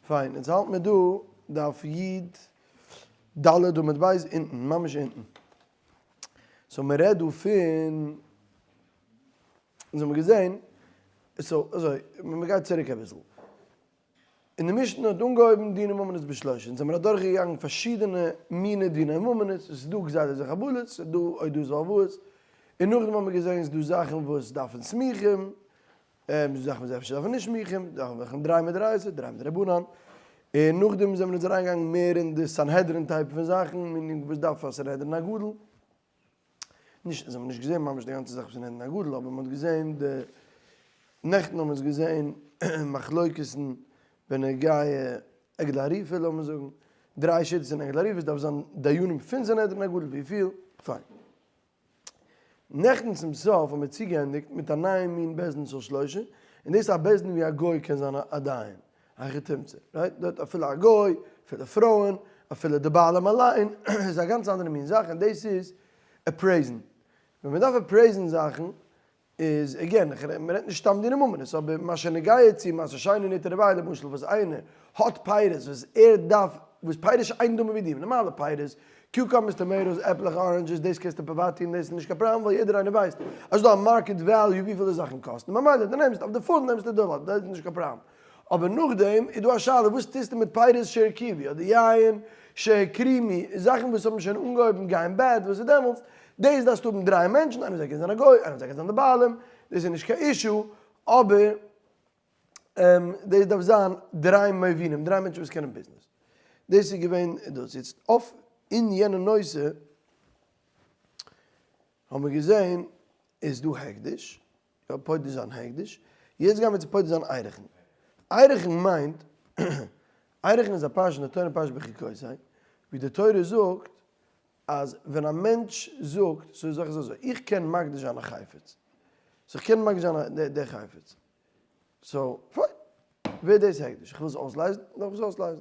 פיין, יעצט האלט מיר דא דף י ד עמוד ב' אונטן, ממש אונטן. so מען רעדט דא פון, אונז האבן געזען, so אזוי, מען גייט צוריק אביסל. אין די משנה האט אנגעהויבן דיני ממונות בשלושה, אונז זעמיר אדורכגעגאנגען פארשידענע מיני דיני ממונות, עס איז דא גזילות וחבלות, עס איז דא הודאות והלוואות, און נאכדעם האבן מיר געזען עס איז דא זאכן וואס דארפן סמיכים, ס'איז דא זאכן וואס אפשר דארפן נישט סמיכים, זאכן וועלכע דריי מדאורייתא, דריי מדרבנן, און נאכדעם זעמיר אונז אריינגעגאנגען מער אין די סנהדרין type פון זאכן, meaning וואס דארף א סנהדרין הגדול. נישט, אונז האבן נישט געזען ממש די גאנצע זאך פון סנהדרין הגדול, אבער מ'האט געזען די, נעכטן האבן אונז געזען מחלוקת'ן בנוגע עגלה ערופה לאמיר זאגן, דריי שיטות אין עגלה ערופה, עס דארף זיין דיינים פון סנהדרין הגדול וויפיל, פיין. נעכטן צום סוף האבן מיר צוגעענדיגט מיט א נייע מין בית דין של שלושה, און דאס איז א בית דין ווי א גוי קען זיין א דיין, היכי תמצא, right? דארט אפילו א גוי, אפילו פרויען, אפילו די בעלים אליין, איז א גאנץ אנדערע מין זאך, און דאס איז appraise ן. ווען מען דארף appraise ן זאכן, איז again, איך רעד, מען רעדט נישט סתם דיני ממונות, אבער מה שנוגע צו מעשר שני נטע רבעי למשל, וואס איינער האט פירות וואס ער דארף, וואס פירות שאין דמים בידים, נארמאלע פירות, cucumbers, tomatoes, עפלעך, oranges, דאס קענסטו פריוואט טון, דאס איז נישט קיין פראבלעם ווייל יעדער איינער ווייסט אז ס'דא א market value וויפיל די זאכן קאסטן, ממילא דו נעמסט אויף די פונט נעמסטו דאלאר, דאס איז נישט קיין פראבלעם. אבער נאכדעם איז דא א שאלה וואס טוסטו מיט פירות שהרקיבו אדער יין שהקרימו, זאכן וואס האבן שוין אנגעהויבן גיין bad, וואס איז דעמאלטס? דאס דארפסטו האבן דריי מענטשן, איינער זאל קענען זיין א גוי, איינער זאל קענען זיין די בעלים, דאס איז נישט קיין issue, אבער דאס דארף זיין דריי מבינים, דריי מענטשן וואס קענען ביזנעס. דאס איז געווען דאס. יעצט אויף אין יענע נושא האבן מיר געזען איז דא הקדש, יא פודה זיין הקדש, יעצט גייען מיר צו פודה זיין ערכין. ערכין מיינט, ערכין איז א פרשה אין די תורה פרשת בחוקותי, ווי די תורה זאגט אז ווען א מענטש זאגט, so זאך איז אזוי, איך קען מקדיש זיין א חפץ, so איך קען מקדיש זיין די חפץ, so פיין, ווערט דאס הקדש, איך וויל עס אויסלייזן, דארף איך עס אויסלייזן.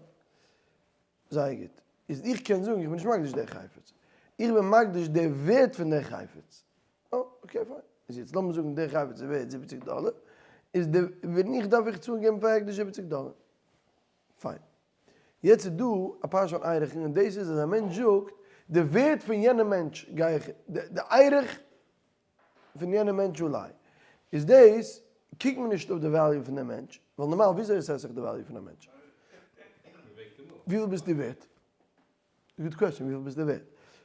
זייער גוט. איז איך קען זאגן איך בין נישט מקדיש די חפץ, איך בין מקדיש די ווערט פון די חפץ. אה, okay פיין. איז יעצט לאמיר זאגן די חפץ איז ווערט זיבעציג דאלער, איז די ווען איך דארף איך צאלן געבן פאר הקדש זיבעציג דאלער. פיין. יעצט איז דא א פרשה פון ערכין און דאס איז אז א מענטש זאגט די ווערט פון יענע מענטש גיי איך, די ערך פון יענע מענטש אולי איז דאס קוקט מען נישט אויף די value פון די מענטש, ווייל נארמאל וויאזוי assess איך די value פון א מענטש? וויפיל ביסטו ווערט? good question, וויפיל ביסטו ווערט?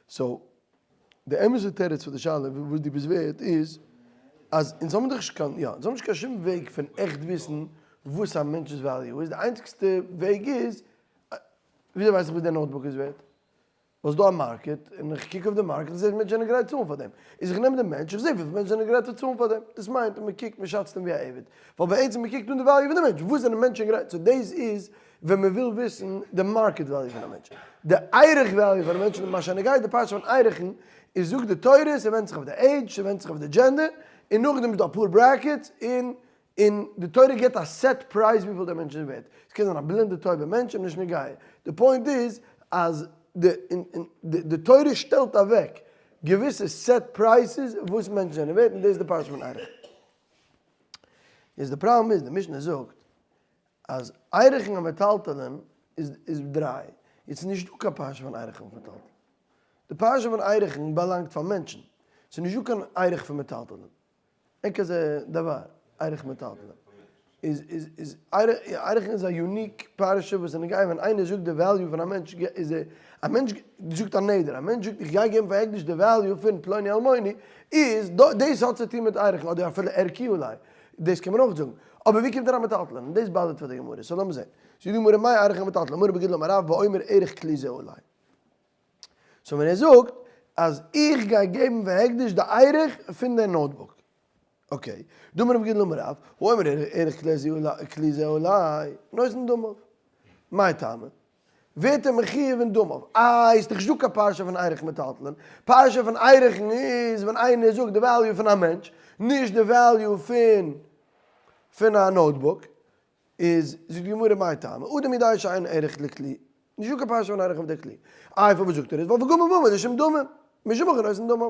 so די אמת'ע תירוץ פאר די שאלה וואס דו ביסט ווערט איז אז אונז האבן דאך נישט קיין, יא, אונז האבן נישט קיין שום וועג פון עכט וויסן וואס א מענטש'ס value איז, די איינציגסטע וועג איז וויאזוי ווייס איך וואס די notebook איז ווערט? ווייל ס'דא א market, און איך קוק אויף די market איך זע אז מענטשן זענען גרייט צאלן פאר דעם, איז איך נעם דעם מענטש, איך זע וויפיל מענטשן זענען גרייט צו צאלן פאר דעם, דאס מיינט אז מען קוקט, מען שאצט אים ווי א עבד, ווייל בעצם מען קוקט אן די value פון די מענטש, וואס זענען מענטשן גרייט צו, דאס איז ווען מען וויל וויסן די market value פון א מענטש, די ערך value פון א מענטש, מה שנוגע די פרשה פון ערכין, איז זאגט די תורה, ס'ווענדט זיך אויף די עידזש, ס'ווענדט זיך אויף די gender, און נאכדעם איז דא אפאר brackets, און און די תורה גיבט א set price וויפיל דער מענטש איז ווערט, עס קען זיין א בלינדע טויבע מענטש און נישט נוגע, די point איז אז די תורה שטעלט אוועק געוויסע set prices וואס מענטשן זענען ווערט און דאס איז די פרשה פון ערכין. איז די פראבלעם איז די משנה זאגט אז ערכין המטלטלין איז דריי, יעצט איז נישט דא קיין פרשה פון ערכין המטלטלין, די פרשה פון ערכין באלאנגט פאר מענטשן, ס'איז נישט דא קיין ערך פון מטלטלין. אין כזה דבר, ערך מטלטלין. איז איז איז ערכין איז א unique פרשה וואס איז נוגע ווען איינער זאגט די value פון א מענטש איז ער א מענטש זאגט א נדר א מענטש זאגט איך גיי געבן פאר הקדש די value פון פלוני אלמוני איז דאס האט צו טון מיט ערכין אדער אפילו ערכי אולי דאס קען מען אויך זאגן אבער ווי קומט אריין מטלטלין און דאס באדערט פאר די גמרא so לאמיר זען זאגט די גמרא מאי ערכין מטלטלין אמר רב גידל אמר רב באומר ערך כלי זה עלי. so ווען ער זאגט אז איך גיי געבן בהקדש די ערך פון די notebook. okay. דאמר רב גידל אמר רב, האומר ערך כלי זה עלי, נותן דמיו. מאי טעמא? ווערט ער מחיוב אין דמיו. איי, איז דאך נישטא קיין פרשה פון ערך מטלטלין. פרשה פון ערכין איז ווען איינער זאגט די value פון א מענטש, נישט די value פון פון א notebook. איז זאגט די גמרא מאי טעמא, אדם יודע שאין ערך לכלי, נישט דא קיין פרשה פון ערך אויף די כלי, איי פארוואס זאגט ער עס, ווייל וגמר ואמר לשם דמים, משום הכי נותן דמיו.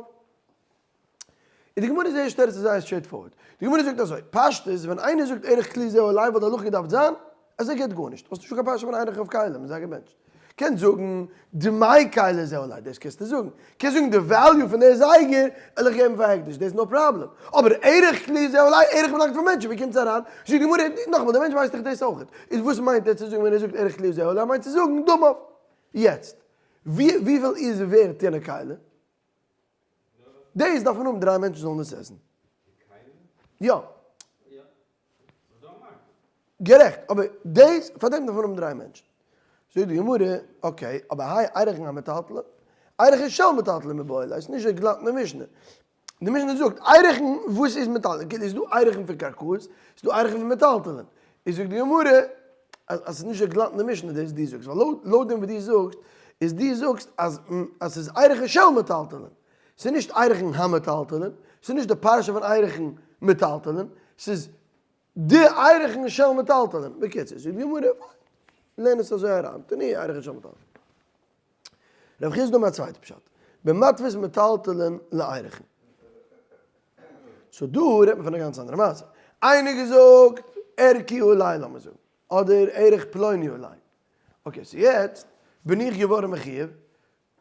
איז די גמרא זייער שטערט ס'איז זייער straight forward, די גמרא זאגט אזוי, פשטות ווען איינער זאגט ערך כלי זה עלי וואלט די הלכה געדארפט זיין. אזוי גייט גארנישט, האסט נישטא קיין פרשה פון ערכין אויף כלים, זיי געבענטשט. קענסט זאגן דמי כלי זה עלי, דאס קענסטו זאגן. קענסט זאגן די value פון די זייגער וועל איך געבן פאר הקדש, דאס איז no problem. אבער ערך כלי זה עלי, ערך באלאנגט פאר מענטשן, ווי קומט עס אריין? זאגט די גמרא, נאכאמאל, דער מענטש ווייסט דאך דאס אויך. איז וואס מיינט ער צו זאגן ווען ער זאגט ערך כלי זה עלי? ער מיינט צו זאגן דמיו. יעצט, וויפיל איז ווערט יענע כלי? דאס דארף מען האבן דריי מענטשן זאלן עס עסן. יא. גערעכט, אבער דאס, פאר דעם דארף מען האבן דריי מענטשן. זאגט די גמרא, okay, אבער האי ערכין המטלטלין, ערכין של מטלטלין מיבעי ליה, ס'איז נישט אזוי גלאט אין די משנה. די משנה זאגט, ערכין וואס איז מטלטלין, כאילו איז דא ערכין פון קרקעות, איז דא ערכין פון מטלטלין. איז זאגט די גמרא, אז ס'איז נישט אזוי גלאט אין די משנה דאס דו זאגסט, ווייל לויט דעם וואס דו זאגסט, איז דו זאגסט אז אז ס'איז ערכין של מטלטלין, ס'איז נישט ערכין המטלטלין, ס'איז נישט די פרשה פון ערכין מטלטלין, ס'איז די ערכין של מטלטלין. בקיצור, זאגט די גמרא, לערן עס אזוי אריין, תני ערכין של מטלטלין. רב חסדא אמר א צווייטע פשט, במתפיס מטלטלין לערכין. so דא רעדט מען פון א גאנץ אנדערע מעשה. איינער געזאגט ערכי עלי לאמיר זאגן, אדער ערך פלוני עלי. okay, so יעצט בין איך געווארן מחיוב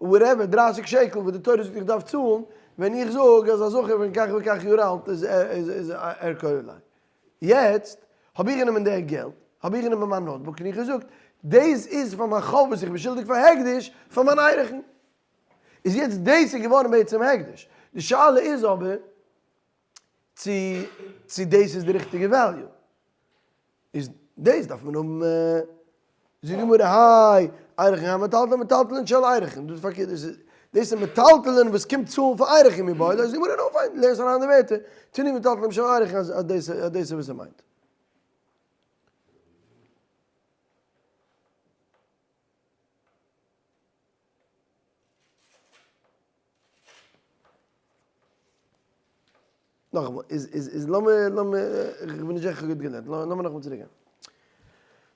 whatever, דרייסיג שקל וואס די תורה זאגט איך דארף צאלן, ווען איך זאג אז א זכר פון כך וכך יאר אלט איז איז ערכו עלי. יעצט האב איך גענומען די געלט, האב איך גענומען מיין notebook און איך געזאגט, דאס איז פאר מיין חוב וואס איך בין שולדיג פאר הקדש, פאר מיין ערכין. איז יעצט דאס איז געווארן בעצם הקדש. די שאלה איז אבער צו צו דאס איז די ריכטיגע value. איז דאס דארף מען האבן זאגט די גמרא האי ערכין המטלטלין מטלטלין של ערכין, דאס איז פארקערט דאס איז דאס איז מטלטלין וואס קומט צאלן פאר ערכין מיבעי ליה, זאגט די גמרא נו פיין לערנסט אריין די ווערטער תני מטלטלין של ערכין אז דאס אז דאס איז וואס ער מיינט. נאכאמאל, איז איז איז לאמיר לאמיר, איך בין נישט זיכער איך האב גוט געלערנט, לאמיר נאכאמאל צוריק גיין.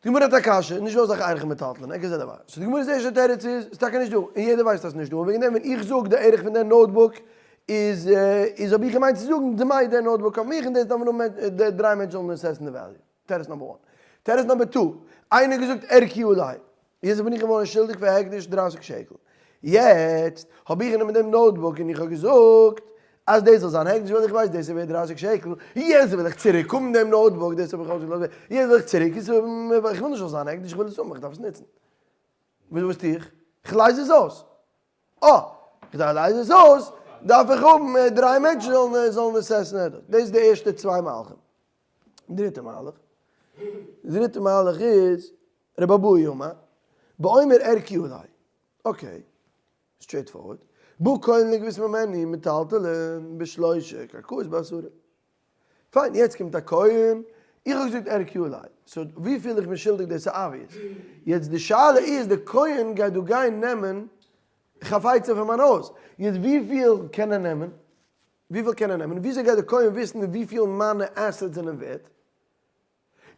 די גמרא האט א קשיא, נישט דא אזאך ערכין מטלטלין, אין כזה דבר. so די גמרא'ס ערשטע תירוץ איז, ס'איז טאקע נישט דא, און יעדער ווייסט אז ס'איז נישט דא, און וועגן דעם ווען איך זאג די ערך פון די notebook איז איז האב איך געמיינט צו זאגן דמי די notebook אויף מיך און דאס דארף מען האבן די דריי מענטשן זאלן assess ן די value. תירוץ number one. תירוץ number two, איינער האט געזאגט ערכי עלי, יעצט בין איך געווארן שולדיג פאר הקדש דרייסיג שקל, יעצט האב איך גענומען דעם notebook און איך האב געזאגט אז דאס זאל זיין הקדש ווייל איך ווייס דאס איז ווערט דרייסיג שקל, יעצט וויל איך צוריק האבן דעם notebook, דאס האב איך אויסגעלאזט, יעצט וויל איך צוריק עס האבן, איך וויל נישט זאל זיין הקדש, איך וויל עס האבן, איך דארף עס נוצן. וואס טו איך? איך לייז עס אויס. אה! כדי לייז עס אויס דארף איך האבן דריי מענטשן זאלן עס עסן. דאס איז די ערשטע צוויי מהלכים. דריטע מהלך, די דריטע מהלך איז רבי אבהו אמר, באומר ערכי עלי, okay, straightforward, בא קונה לגבות ממני מטלטלין בשלושה קרקעות בעשרה. פיין, יעצט קומט א כהן, איך האב געזאגט ערכי עלי, so וויפיל איך בין שולדיג דאס איז obvious. יעצט די שאלה איז, די כהן גייט דא גיין נעמען חפצים פון מיין הויז, יעצט וויפיל קען ער נעמען? וויפיל קען ער נעמען? וויאזוי גייט די כהן וויסן וויפיל מיינע assets זענען ווערט?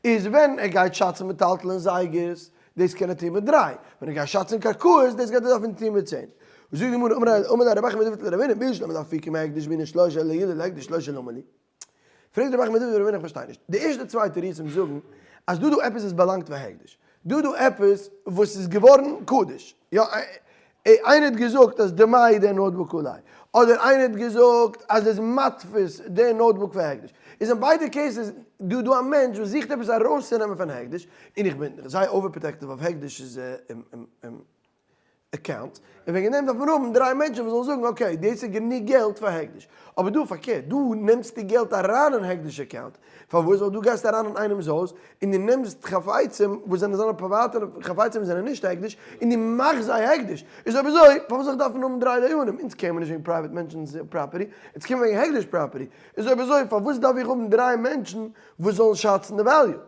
איז ווען ער גייט שאצן מטלטלין זייגערס, דאס קען ער טון מיט דריי, ווען ער גייט שאצן קרקעות, דאס גייט ער דארפן טון מיט צען. זאגט די גמרא, אמר ליה רב אחא בר דוד לרב הונא, בשלמא לאפוקי מהקדש בעינן שלשה אלא להקדש שלשה למה לי. פרעגט רב אחא בר דוד לרב הונא איך פארשטיי נישט, די ערשטע צוויי תירוצים זאגן אז דא דא עפעס וואס באלאנגט פאר הקדש, דא דא עפעס וואס איז געווארן קדוש, יא איינער האט געזאגט אז דמי די notebook עלי, אדער איינער האט געזאגט אז עס מתפיס די notebook פאר הקדש, איז אין ביידע cases דא דא א מענטש וואס זוכט עפעס ארויסצונעמען פון הקדש, און איך בין זייער overprotective אויף הקדש'ס account, און וועגן דעם דארף מען האבן דריי מענטשן וואס זאלן זאגן okay דאס איז גענוג געלט פאר הקדש, אבער דא פארקערט, דא נעמסטו געלט אריין אין הקדש account, פארוואס? ווייל דו גייסט אריין אין איינעמס הויז און דו נעמסט חפצים וואס זענען זיינע פריוואטע חפצים וואס זענען נישט הקדש און דו מאכסט זיי הקדש, איז אויב אזוי פארוואס זאל איך דארפן האבן דריי דיינים? אונז care מיר נישט וועגן private מענטשנ'ס property, אונז care מיר וועגן הקדש property, איז אויב אזוי פארוואס דארף איך האבן דריי מענטשן וואס זאלן שאצן די value?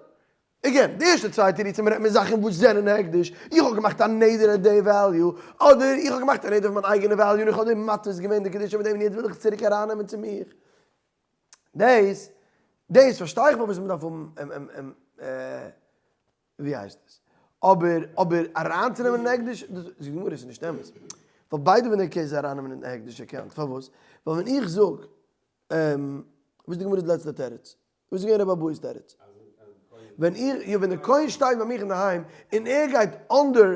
Again, די ערשטע צוויי תירוצים רעדט מען זאכן וואס זענען הקדש, איך האב געמאכט א נדר אויף די value, אדער איך האב געמאכט א נדר אויף מיין אייגענע value און איך האב דעם מתפיס געווען די קדושה מיט דעם און יעצט וויל איך עס צוריק ארייננעמען צו מיך. דאס דאס פארשטיי איך פארוואס מען דארף האבן ווי הייסט עס, אבער אבער אריינצונעמען אין הקדש, דאס זאגט די גמרא איז נישט אמת, ווייל ביידע פון די cases ארייננעמען אין הקדש account, פארוואס? ווייל ווען איך זאג, וואס איז די גמרא'ס לעצטע תירוץ? וואס איז געווען רבי אבוי'ס תירוץ? ווען איך, יא ווען די כהן שטייט ביי מיך אינדערהיים און ער גייט under,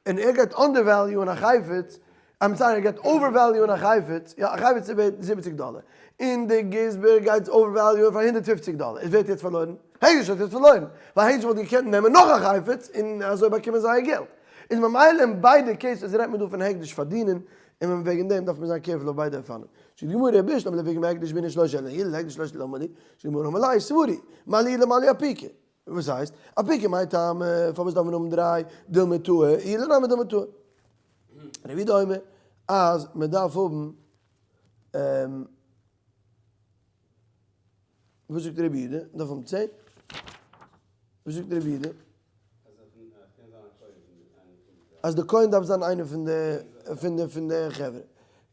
און ער גייט undervalue ען א חפץ, I'm sorry ער גייט overvalue ען א חפץ, יא א חפץ איז ווערט 70 דאלער, און די גזבר גייט overvalue ען פאר 150 דאלער, איז ווער האט יעצט פארלוירן? הקדש האט יעצט פארלוירן, ווייל הקדש וואלט געקענט נעמען נאך א חפץ און אזוי באקומען זייער געלט. איז ממילא אין ביידע cases רעדט מען דא פון הקדש פארדינען, און וועגן דעם דארף מען זיין careful אויף ביידע אופנים. זאגט די גמרא, בשלמא לאפוקי מהקדש בעינן שלושה אלא אי להקדש שלושה למה לי, זאגט די גמרא, אמר ליה סברא, מה לי למה לי אפוקי. וואס הייסט? אפוקי מאי טעמא, פארוואס דארף מען האבן דריי דילמא טעי, עיולי נמי דילמא טעי. רבי יהודה אומר אז מען דארף האבן וואס זאגט רבי יהודה? מען דארף האבן 10? וואס זאגט רבי יהודה? אז די כהן דארף זיין איינער פון די פון די פון די חברה.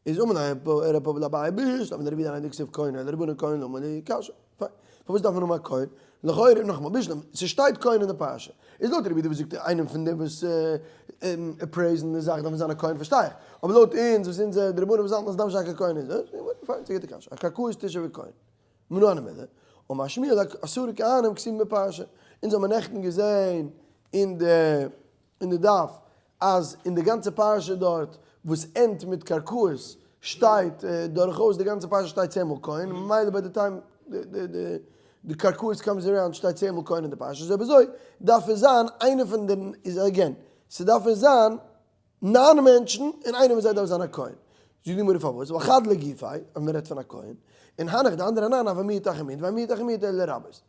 איז אמר ליה רב פפא לאביי בשלמא לרבי יהודה היינו דכתיב כהן אלא לרבנן כהן למה לי קשיא. פיין. פארוואס דארף מען האבן א כהן? לכאורה נאכאמאל בשלמא ס'שטייט כהן אין די פרשה. איז לויט רבי יהודה וואס זאגט איינעם פון די וואס appraise ן די זאך דארף זיין א כהן פארשטיי איך. אבער לויט אונז וואס אונזער די רבנים וואס האלטן אז ס'דארף נישט זיין קיין כהן איז פיין ס'איז א גוטע קשיא. אקרקעות תשעה וכהן. מנא הני מילי, אמר שמואל עשרה כהנים כתובים בפרשה, אונז האבן נעכטן געזען אין די אין די דף אז אין די גאנצע פרשה דארט וואס end ט מיט קרקעות שטייט דורכאויס די גאנצע פרשה שטייט 10 מאל כהן, ממילא ביי די time די קרקעות comes around שטייט 10 מאל כהן אין די פרשה, איז אויב אזוי דארף עס זיין איינע פון די, איז again, ס'דארף עס זיין ניין מענטשן און איינער פון זיי דארף זיין א כהן. זאגט די גמרא פארוואס? ווייל חד לגופיה, אויב מען רעדט פון א כהן, און הנך די אנדערע ניין הוה מיעוט אחר מיעוט ואין מיעוט אחר מיעוט אלא לרבות.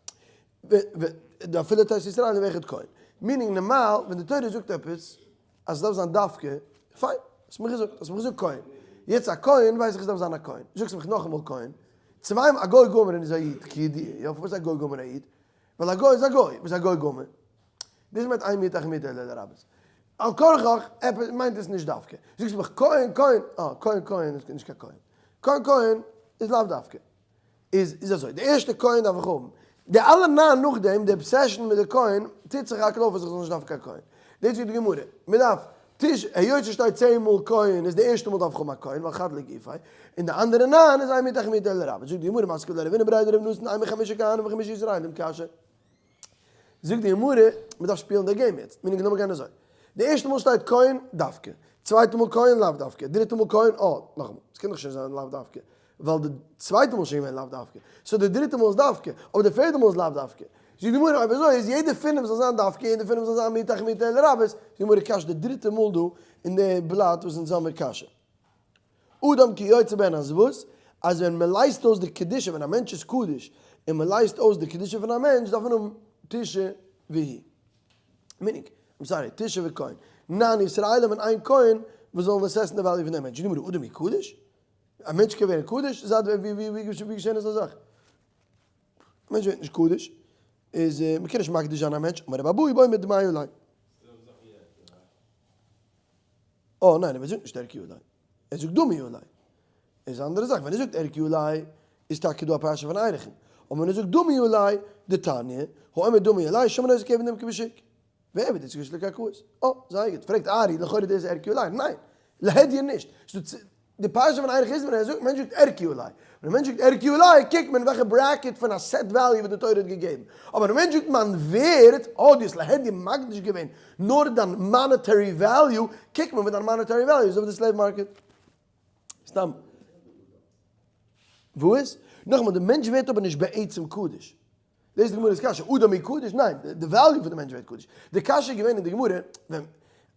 ואפילו תות ישראלים ואחד כהן. meaning נארמאל ווען די תורה זאגט עפעס אז עס דארף זיין דווקא, פיין, האסט מיך געזאגט, האסט מיך געזאגט כהן. יעצט א כהן ווייס איך עס דארף זיין א כהן. זאגסט מיך נאכאמאל כהן. צוויי א גוי גמור איז א איד, כידוע, יא פארוואס איז א גוי גמור א איד? ווייל א גוי איז א גוי, וואס איז א גוי גמור? דאס מיינט אין מיעוט אחר מיעוט אלא לרבות. על כרחך עפעס מיינט עס נישט דווקא. זאגסט מיך כהן כהן, אה כהן כהן איז נישט קיין כהן. כהן כהן איז לאו דווקא. איז איז אזוי, די ערשטע כהן דארף איך האבן. די אלע ניין נאכדעם, די obsession מיט די כהן, טוט זיך רק אויף אז איך זאל נישט דארפן קיין כהן. דאס זאגט די גמרא, מען דארף טיש, היות עס שטייט 10 מאל כהן איז די ערשטע מאל דארף איך האבן א כהן ווייל חד לגופיה, און די אנדערע ניין איז אין מיעוט אחר מיעוט אלא לרבות. זאגט די גמרא, מתקיף לה רב הונא בריה דרב נתן, אימא חמשה כהנים וחמשה ישראלים קשיא. זאגט די גמרא, מען דארף שפילן די game יעצט, meaning לאמיר גיין אזוי, די ערשטע מאל שטייט כהן דווקא, צווייטע מאל כהן לאו דווקא, דריטע מאל כהן, אה, נאכאמאל, עס קען דאך שוין זיין לאו דווקא, ווייל די צווייטע מאל איז שוין געווען לאו דווקא, so די דריטע מאל איז דווקא, אבער די פערטע מאל איז לאו דווקא. זאגט די גמרא, אויב אזוי איז יעדע פינף זאל זיין דווקא, יעדע פינף זאל זיין מיעוט אחר מיעוט אלא לרבות, זאגט די גמרא קשיא די דריטע מאל דא אין די בלאט וואס אונז האמיר קשיא. אדם כיוצא בהן אז וואס? אז ווען מען לייזט אויס די קדושה, ווען א מענטש איז קדוש, און מען לייזט אויס די קדושה פון א מענטש, דארף מען האבן תשעה והוא. meaning, I'm sorry, תשעה וכהן. ניין ישראלים און איין כהן וואס זאלן assess ן די value פון דעם מענטש. זאגט די גמרא, אדם הוא קדוש? א מענטש קען ווערן קדוש? זייט ווען, ווי, ווי, ווי געשען אזא זאך? א מענטש ווערט נישט קדוש, איז מען קען נישט מקדיש זיין א מענטש, אמר רבי אבהו בעי מדמי עלי. אה ניין, ער זאגט נישט ערכי עלי, ער זאגט דמי עלי. איז א אנדערע זאך, ווען ער זאגט ערכי עלי, איז טאקע דא א פרשה פון ערכין. אבער ווען ער זאגט דמי עלי, דתניא, האומר דמי עלי, שומין אותו כעבד נמכר בשוק. ועבד הוקדש לקרקעות. אה, זייער גוט. פרעגט ארי, לכאורה דאס איז ערכי עלי. ניין, להדיא נישט. די פרשה פון ערך איז ווען ער זאגט, מענטש זאגט ערכי עלי. ווען א מענטש זאגט ערכי עלי, קוקט מען וועלכע bracket פון א set value וואס די תורה האט געגעבן. אבער ווען א מענטש זאגט מיין ווערד, אה, דו האסט להדיא מקדיש געווען נאר דיין monetary value, קוקט מען וואס דיין monetary value איז אויף די slave market. סתם. וואס? נאכאמאל, די מענטש ווערט אבער נישט בעצם קדוש. דאס איז די גמרא'ס קשיא, אדם הוא קדוש? ניין, די value פון די מענטש ווערט קדוש. די קשיא איז געווען אין די גמרא, ווען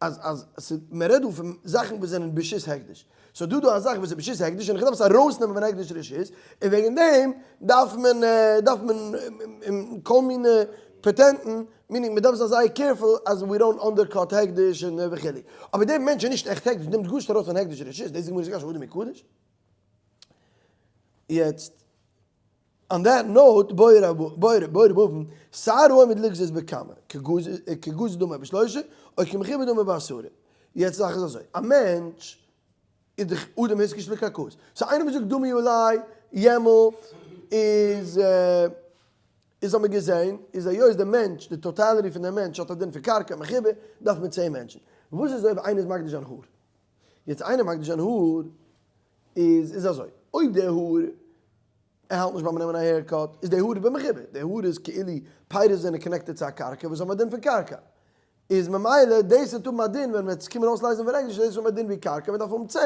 אז אז מען רעדט דא פון זאכן וואס זענען ברשות הקדש. ס'איז דא דא א זאך וואס איז ברשות הקדש און איך דארף עס ארויסנעמען פון הקדש רשות, און וועגן דעם דארף מען דארף מען כל מיני פאטענטן, meaning מען דארף זיין זייער careful אז we don't undercut הקדש און וכו'. אבער דער מענטש איז נישט עכט הקדש, נעמט גארנישט ארויס פון הקדש רשות, דאס איז די גמרא'ס קשיא, אדם הוא קדוש? יעצט. On that note, בעי רב אבין, שער העומד ליגזז בכמה, כגזוז דמי בשלושה, או כמחובר דמי בעשרה. יעצט זאך איז אזוי, א מענטש איז דאך אדם הוקדש לקרקעות. so איינער וואס זאגט דמי עלי יעמאלט איז איז האט מען געזען, איז היות די מענטש, די totality פון די מענטש האט א דין פון קרקע מחובר, דארף מען 10 מענטשן. וואס איז אויב איינער איז מקדיש זיין האר? יעצט איינער מקדיש זיין האר איז איז אזוי, אויב די האר. ער האלט נישט ביים נעמען א haircut, איז די האר במחובר, די האר איז כאילו פירות זענען connected צו א קרקע וואס האבן א דין פון קרקע, איז ממילא דאס וועט האבן א דין ווען מ'וועט עס קומען אויסלייזן פון הקדש, דאס וועט האבן א דין ווי קרקע, מ'דארף האבן 10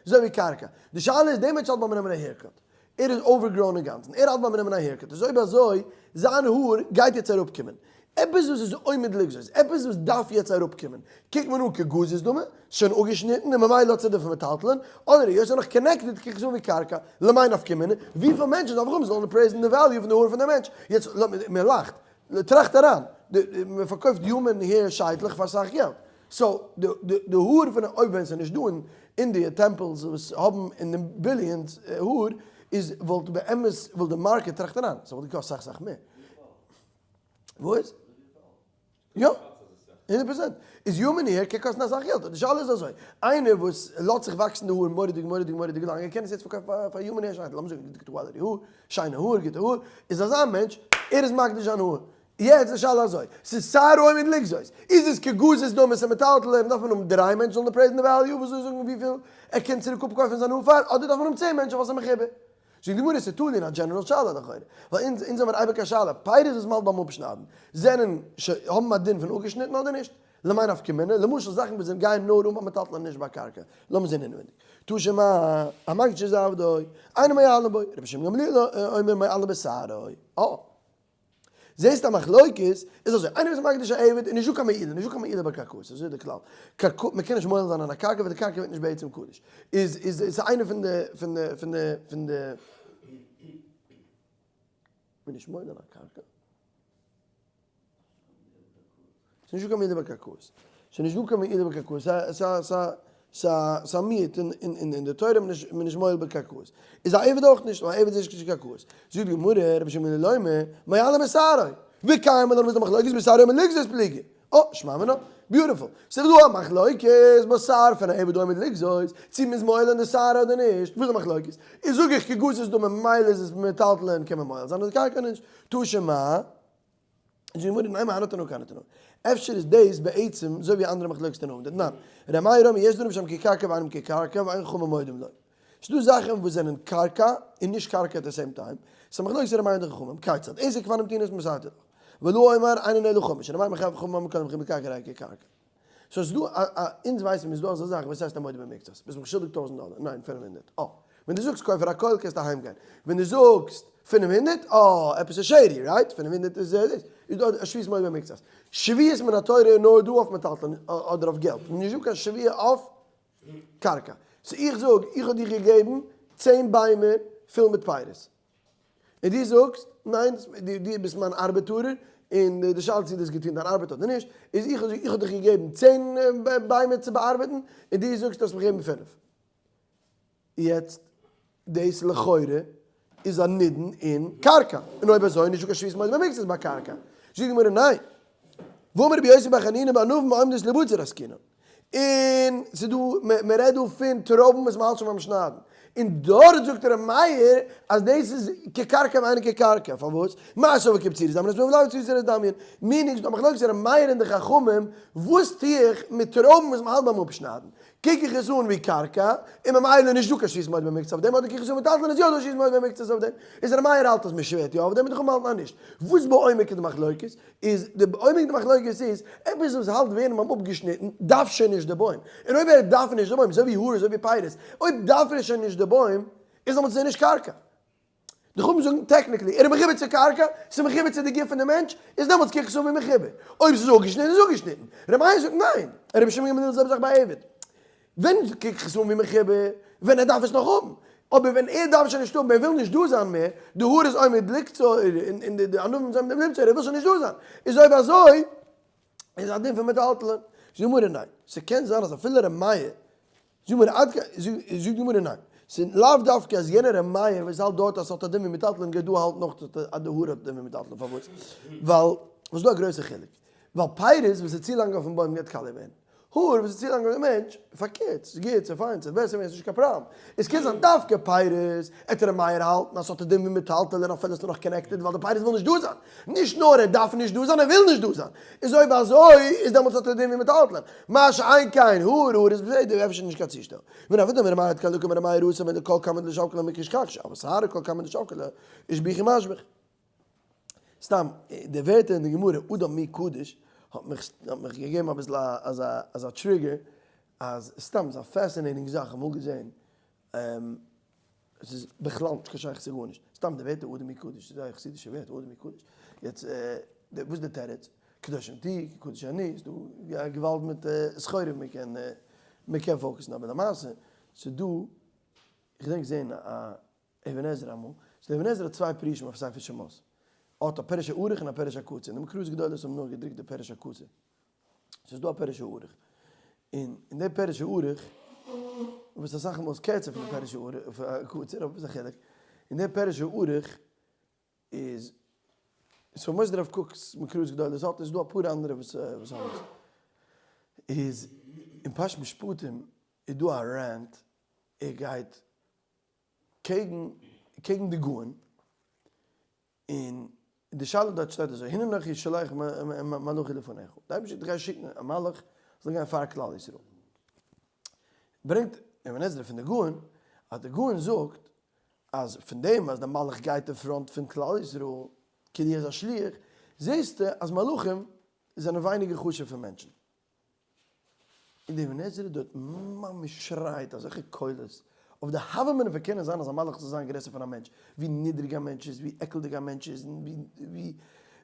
אזוי ווי קרקע. די שאלה איז, דער מענטש האלט ביים נעמען א haircut, ער איז overgrown אינגאנצן, ער האלט ביים נעמען א haircut, איז אויב אזוי, זיין האר גייט יעצט אראפקומען. עפעס וואס איז עומד לגזוז, עפעס וואס דארף יעצט אראפקומען, קוקט מען אן כגזוז דמי, שוין אפגעשניטן און ממילא האט עס א דין פון מטלטלין, אדער היות עס איז נאך connected קוק איך עס אן ווי קרקע, למאי נפקא מינה, וויפיל מענטשן דארף איך האבן זאלן appraise ן די value פון די האר פון די מענטש, יעצט מען לאכט, טראכט אריין, מען פארקויפט human hair שייטלעך פאר אסאך געלט, so די האר פון אויב ווען עס איז נישט דא אין אינדיע temples וואס האבן אין די billions האר, איז וואלט באמת וואלט די market טראכט אריין, ס'וואלט געקאסט סאך סאך מער. וואס? יא, 100%. איז human hair קען קאסטן אסאך געלט. די שאלה איז אזוי, איינער וואס לאזט זיך וואקסן די האר מורא'דיג מורא'דיג מורא'דיג לאנג, ער קען עס יעצט פארקויפן פאר human hair שייטל, לאמיר זאגן גוטע quality האר, שיינע האר, גוטע האר, איז אזא מענטש, ער איז מקדיש זיין האר. יעצט די שאלה אזוי, ס'איז שערו עומד לגזוז, איז עס כגזוז דמי ס'מטלטל, דארף מען האבן דריי מענטשן זאלן appraise ן די value, וואס זאל זאגן וויפיל ער קען צוריק אפקויפן זיין האר פאר, אדער דארף מען האבן 10 מענטשן ווייל ס'איז מחובר. זאגט די גמרא, ס'איז תלוי אין א general שאלה לכאורה, ווייל אונז האבן אייביג א שאלה, פירות וואס מ'האלט ביים אפשניידן, זענען האבן א דין פון אפגעשניטן אדער נישט? למאי נפקא מינה? למשל זאכן וואס זענען גייען נאר אן ביי מטלטלין נישט ביי קרקע, לאמיר זען אינעווייניג. תא שמע, המקדיש את עבדו, אינו מועלין בו, רבי שמעון גמליאל אומר מועלין בשערו. אה. זעסט א מחלוקת, איז אזוי, איינער וואס איז מקדיש א עבד איז נישטא קיין מעילה, נישטא קיין מעילה ביי קרקעות, אזוי איז די כלל, קרקעות, מען קען נישט מועל זיין אין א קרקע ווייל די קרקע ווערט נישט בעצם קדוש, איז איז איז איינע פון די פון די פון די פון די. מען נישט מועל אין א קרקע? ס'איז נישטא קיין מעילה ביי קרקעות. ס'איז נישטא קיין מעילה ביי קרקעות. ס'איז א מיעוט אין די תורה, מ'איז נישט מועל בקרקעות. איז א עבד אויך נישט, ווייל א עבד איז נישט קרקעות. זאגט די גמרא, רבי שמעון בן לוימא, מועלין בשערו. וקיימא לן וואס די מחלוקת בשערו עומד לגזוז פליגי. אה, שמע מינה. Beautiful. ס'איז דא א מחלוקת בשער פון א עבד עומד לגזוז, צו מ'איז מועל אין די שער אדער נישט. וואס איז די מחלוקת? איז זאג איך כגזוז דמי ממילא איז עס מטלטלין קען מען מועל זיין אדער קרקע נישט. תא שמע. זאגט די גמרא ניין מהני תנאי כהני תנאי. אפשר איז דאס בעצם אזוי ווי אנדערע מחלוקת תנאים דתנן. ר' מאיר אומר יש דברים שהם כקרקע ואינם כקרקע ואין חכמים מודים לו. ס'דא זאכן וואס זענען קרקע און נישט קרקע at the same time. ס'איז א מחלוקת ר' מאיר און די חכמים. כיצד? עסק כבר נמתין מסרת לך. ולא אומר אינו אלא חמש. ר' מאיר מחייב חכמים אומרים כל המחובר בקרקע הרי כקרקע. So ס'איז דא א א אונז ווייסן מיר איז דא אזא זאך וואס הייסט א מודה במקצת. ביסט מיך שולדיג 1000 דאלער. ניין, 500. אה. ווען דו זאגסט כופר הכל קענסטו אהיים גיין. ווען דו זאגסט 500, אה, עפעס איז shady, right? 500 איז דאס. איז דא א שבועת מודה במקצת. שבועות מן התורה איז נאר דא אויף מטלטלין אדער אויף געלט. נישט דא קיין שבועה אויף קרקע. So איך זאג, איך האב דיר געגעבן 10 ביימער פול מיט פירות. און דו זאגסט, ניין, דו ביסט מיין ארבעטארער, און די שאלה צו דו האסט געטון דיין ארבעט אדער נישט, איז איך האב איך האב דיך געגעבן 10 ביימער צו באארבעטן, און דו זאגסט דו האסט מיך געגעבן פינף. יעצט, דאס לכאורה איז א נידון אין קרקע, און אויב אזוי נישטא קיין שבועת מודה במקצת ביי קרקע. זאגט די גמרא ניין. ואמר רבי יוסי בר חנינא בענבים העומדות לבציר עסקינן. און ס'איז דא, מען רעדט דא פון טרויבן וואס מ'האלט שוין ביים שניידן, און דארט זאגט ר' מאיר אז דאס איז כקרקע ואינו כקרקע, פארוואס? מר סבר כבצורת דמיין ולאו כבצורת דמיין, meaning ס'דא מחלוקת ר' מאיר און די חכמים, וואס טו איך מיט טרויבן וואס מ'האלט ביים אפשניידן? קוק איך עס אן ווי קרקע, און ממילא נישט דא קיין שבועת מודה במקצת אויף דעם, אדער קוק איך עס אן ווי מטלטלין איז יא דא שבועת מודה במקצת אויף דעם, איז ר' מאיר האלט אז מ'שווערט יא אויף דעם און די חכמים האלטן אז נישט. וואס בעומק איז די מחלוקת? איז די עומק די מחלוקת איז, עפעס וואס האלט ווערן ביים אפגעשניטן דארף שוין נישט די בוים, און אויב ער דארף נישט די בוים, אזוי ווי האר אזוי ווי פירות, אויב דארף ער שוין נישט די בוים, איז דעמאלטס איז ער נישט קרקע. די חכמים זאגן technically, ער איז מחובר צו קרקע, ס'איז מחובר צו די גוף פון די מענטש, איז דעמאלטס קוק איך עס אן ווי מחובר. אויב ס'איז אפגעשניטן איז אפגעשניטן. ר' מאיר זאגט ניין. רבי שמעון גמליאל די זעלבע זאך ביי עבד. ווען קוק איך עס אן ווי מחובר? ווען ער דארף עס נאך האבן. אבער ווען ער דארף שוין נישט האבן, ער וויל נישט דא זיין מער, די האר איז עומד לקצור, און די ענבים זענען עומד לבצור, ער וויל שוין נישט דא זיין. איז אויב אזוי, איז א דין פון מטלטלין. זאגט די גמרא ניין. ס'קען זיין אז אפילו ר' מאיר, זאגט די גמרא עד כאן, זאגט די גמרא ניין. ס'איז לאו דווקא אז יענער ר' מאיר וואס האלט דארט אז ס'האט א דין ווי מטלטלין גייט דא האלטן אויך אז די האר האט א דין ווי מטלטלין. פארוואס? ווייל, וואס איז דא א גרויסע חילוק? ווייל פירות וואס איז צו לאנג אויפן בוים גייט קאליע ווערן. האר וואס איז צו לאנג אויף די מענטש, פארקערט, ס'איז גוט, ס'איז פיין, ס'איז בעסער ווען ס'איז נישט קיין פראבלעם. עס קען זיין דווקא פירות, עט ר' מאיר האלטן אז ס'האט א דין ווי מטלטלין אפילו ס'איז נאך connected ווייל די פירות וויל נישט דא זיין. נישט נאר ער דארף נישט דא זיין, ער וויל נישט דא זיין. איז אויב אזוי איז דעמאלטס האט ער דין ווי מטלטלין. מה שאין כן האר, האר איז בסדר, אפשר נישט קיין צושטעל. ווען עבודה מר' מאיר האט כלקה מר' מאיר רסה ווען די כל כמה דשבקלה מקשקש, אבל שערה כל כמה דשבקלה איז ביכי משבח. סתם, די ווערטער אין די גמרא אדם מי קדוש האט מיך האט מיך געגעבן אביסל א אזא אזא trigger אז סתם ס'איז א fascinating זאך אמאל געזען עס איז בכלל נישט קיין שייכות צו גארנישט סתם די ווערטער אדם מי קדוש איז זייער חסידישע ווערטער אדם מי קדוש יעצט וואס איז די תירוץ קדושים תהיו קדוש אני ס'איז דא א געוואלד מיט סחורה מען קען מען קען focus ן אבער למעשה ס'איז דא איך געדענק זען א אבן עזרא אמאל, ס'איז דער אבן עזרא האט צוויי פירושים אויף ספר שמות, ער האט א פירוש הארוך און א פירוש הקצר, און די מקראות גדולות האבן נאר געדרוקט די פירוש הקצר, ס'איז דא א פירוש הארוך, און אין די פירוש הארוך, וואס אסאך מאל איז קערצער פון די פירוש הקצר, אבער וואס איז א חילוק, אין די פירוש הארוך איז, סאו מוסד הרב קוק'ס מקראות גדולות האט, איז דא אפאר אנדערע וואס האבן עס, איז אין פרשת משפטים איז דא א rant, ער גייט קעגן קעגן די גאון, און די שאלה דארט שטייט אזוי, הנה אנכי שולח מלאכי לפניך, די אייבערשטער גייט שיקן א מלאך זאל גיין פאר כלל ישראל, ברענגט אבן עזרא פון די גאון, אז די גאון זאגט אז פון דעם אז די מלאך גייט אין front פון כלל ישראל כאילו ער איז א שליח, זעסטו אז מלאכים זענען ווייניגער חשוב פון מענטשן. און די אבן עזרא דארט ממש שרייט אזעלכע קולות אויף די הוה אמינא פון קענען זיין אז א מלאך זאל זיין גרעסער פון א מענטש, ווי נידריג א מענטש איז, ווי עקלדיג א מענטש איז, און ווי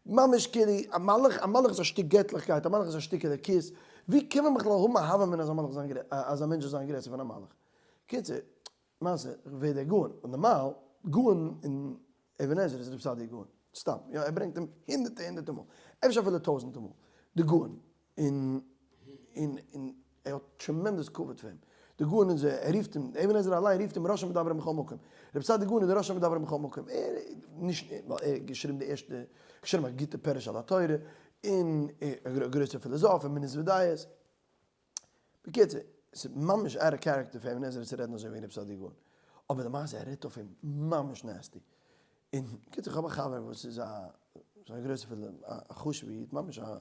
ממש כאילו א מלאך, א מלאך איז א שטיק געטליכקייט, א מלאך איז א שטיק אלוקות, ווי קען מען בכלל האבן א הוה אמינא אז א מלאך זאל זיין אז א מענטש זאל זיין גרעסער פון א מלאך? קיצור, מעשה, ווער דער גאון, און נארמאל, גאון און אבן עזרא איז רב סעדיה גאון, סתם, יא, ער ברענגט אים הונדערטער הונדערטער מאל, אפשר אפילו טויזענטער מאל, די גאון, און און און ער האט tremendous כבוד פאר אים, די גאון איז ער רופט אים, אבן עזרא אליין רופט אים ראש המדברים בכל מקום, רב סעדיה גאון איז דער ראש המדברים בכל מקום, ער נישט ווייל ער האט געשריבן די ערשטע, געשריבן א גוטע פירוש על התורה, און א גרויסער פילאזאף אין אמונות ודעות. בקיצור, ס'איז ממש out of character פאר אבן עזרא צו רעדן אזוי וועגן רב סעדיה גאון, אבער למעשה ער רעדט אויף אים ממש nasty. און בקיצור איך האב א חבר וואס איז א א גרויסע פילע א חשובע איד, ממש א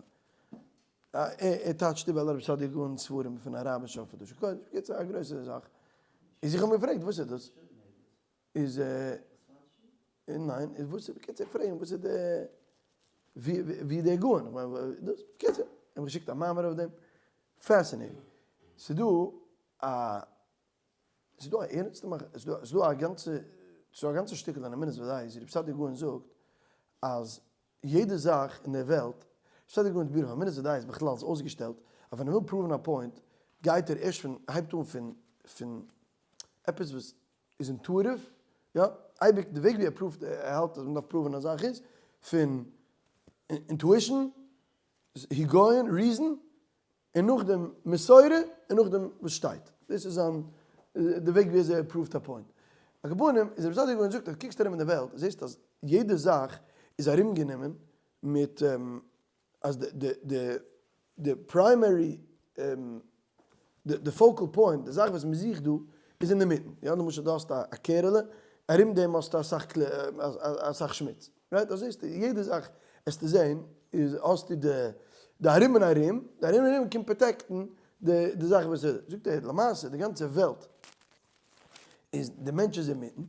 ער טייטשט איבער אלע רב סעדיה גאון'ס ספרים פון אראביש אויף לשון קודש, בקיצור א גרויסע זאך. איז איך האב אים געפרעגט וואס איז דאס? איז ניין, איז וואס איז, בקיצור איך פרעג אים וואס איז די, ווי ווי דער גאון, איך מיין דאס, בקיצור, איך האב געשיקט א מאמר אויף דעם, fascinating, ס'איז דא א, ס'איז דא א ערנסטע מאכ, ס'איז דא, ס'איז דא א גאנצע, ס'איז דא א גאנצע שטיקל אין אמונות ודעות ווי רבי סעדיה גאון זאגט אז יעדע זאך אין דער וועלט, רבי סעדיה גאון איז beautiful, אמונות ודעות בכלל איז אויסגעשטעלט אז ווען ער וויל prove ן א point גייט ער ערשט פון, הייבט אן פון פון עפעס וואס איז intuitive, יא, אייביג די וועג ווי ער prove ט, ער האלט אז מ'דארף prove ן א זאך איז פון intuition, היגיון, reason, און נאכדעם מסורה, און נאכדעם וואס שטייט. דאס איז זיין, די וועג ווי אזוי ער prove ט א point. על כל פנים, איז רבי סעדיה גאון זאגט אז קוקסט ארום אין די וועלט, זעסטו אז יעדע זאך איז ארומגענומען מיט אז די primary, די focal point, די זאך וואס מען זוכט דא, איז אינדערמיטן. יא, למשל דו האסט א קערעלע, ארום דעם האסטו אסאך אסאך שמוץ. right? אזוי איז יעדע זאך וועסטו זען, איז האסטו די ארום און ארום, די ארום און ארום קומט protect ן די זאך וואס איז. זאגט ער, למעשה די גאנצע וועלט איז די מענטש איז אינמיטן,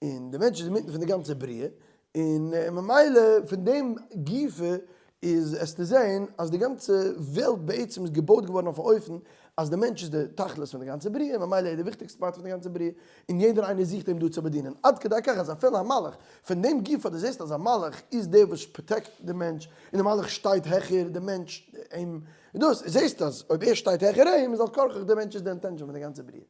און די מענטש איז אינמיטן פון די גאנצע בריאה, און ממילא פון דעם גופא איז עס צו זען אז די גאנצע וועלט בעצם איז געבויט געווארן אויף א אופן אז די מענטש איז די תכלית פון די גאנצע בריאה, ממילא איז די וויכטיגסטע part פון די גאנצע בריאה, און יעדער איינער זוכט אים דא צו באדינען, עד כדי כך אז אפילו א מלאך, פון דעם גופא דו זעסט אז א מלאך איז דער וואס protect די מענטש, און די מלאך שטייט העכער די מענטש, אים, דאס זעסט אז אויב ער שטייט העכער אים איז על כרחך די מענטש איז די intention פון די גאנצע בריאה.